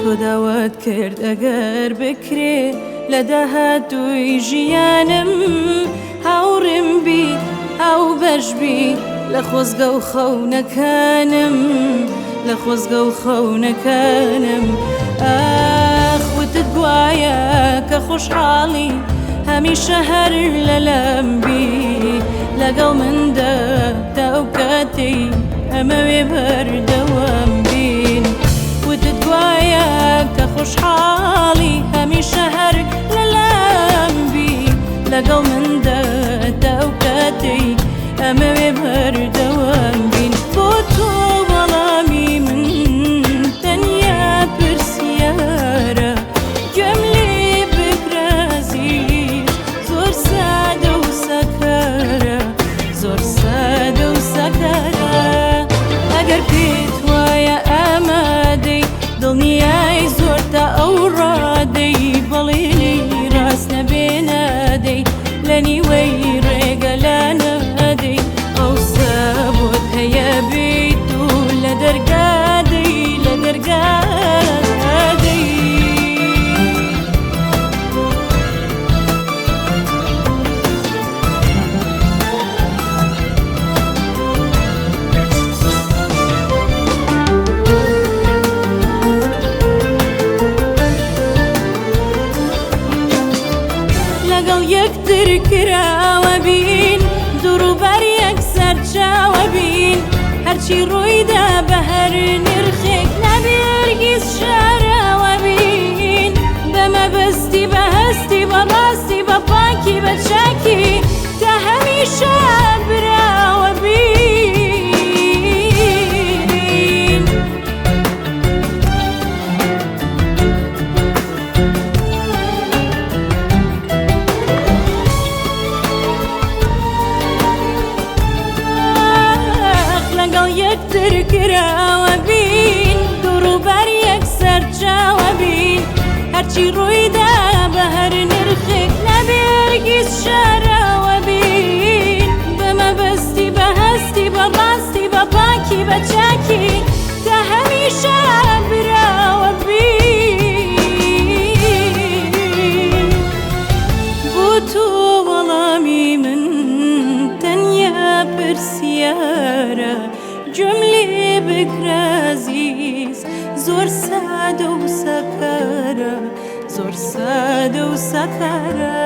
تۆ داوات کرد ئەگەر بکرێ لە داهاتووی ژیانم هاوڕێم بی هاوبەش بی لە خۆزگە و خەونەکانم لە خۆزگە و خەونەکانم ئاخ وتت گوایە کە خۆشحاڵی هەمیشە هەر لەلام بی لەگەڵ مندا تا ئەو کاتەی ئەمەوێ بەردەوام بین وتت گوایە کە خۆشحاڵی هەمیشە هەر لەلام بی لەگەڵ مندا تا ئەو کاتەی ئەمەوێ بەردەوام بین بۆ تۆ وەڵامی من تەنیا پرسیارە گوێم لێ بگرە ئەزیز زۆر سادە و ساکارە زۆر سادە و ساکارە ئەگەر پێت وایە ئامادەی دڵنیای زۆر تا ئەو ڕادەی بەڵێنی ڕاست نەبێ نادەی لە نیوەی ڕێگە لا نادەی ئەوسا بۆت هەیە بیت و لە دەرگا دەی لە دەرگا دەی. لەگەڵ یەکتر کراوە بین دوڕوبەر یەک سەرچاوە بین هەرچی ڕوویدا بە هەر نرخێک نابێ هەرگیز شاراوە بین بە مەبەستی بە هەستی بە ڕاستی بە پاکی بە چاکی تا هەمیشە براوە بین. ئاخ لەگەڵ یەکتر کراوە بین دوڕوبەر یەک سەرچاوە بین هەرچی ڕوویدا بە هەر نرخێک نابێ هەرگیز شاراوە بین بە مەبەستی بە هەستی بە ڕاستی بە پاکی بە چاکی تا هەمیشە براوە بین بۆ تۆ وەڵامی من تەنیا پرسیارە گوێم لێ بگرە ئەزیز زۆر سادە و ساکارە زۆر سادە و ساکارە.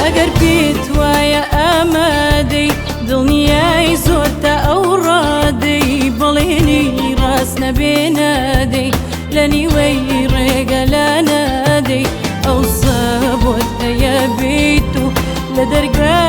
ئەگەر پێت وایە ئامادەی دڵنیای زۆر تا ئەو ڕادەی بەڵێنی ڕاست نەبێ نادەی لە نیوەی ڕێگە لا نادەی ئەوسا بۆت هەیە بیت و لە دەرگا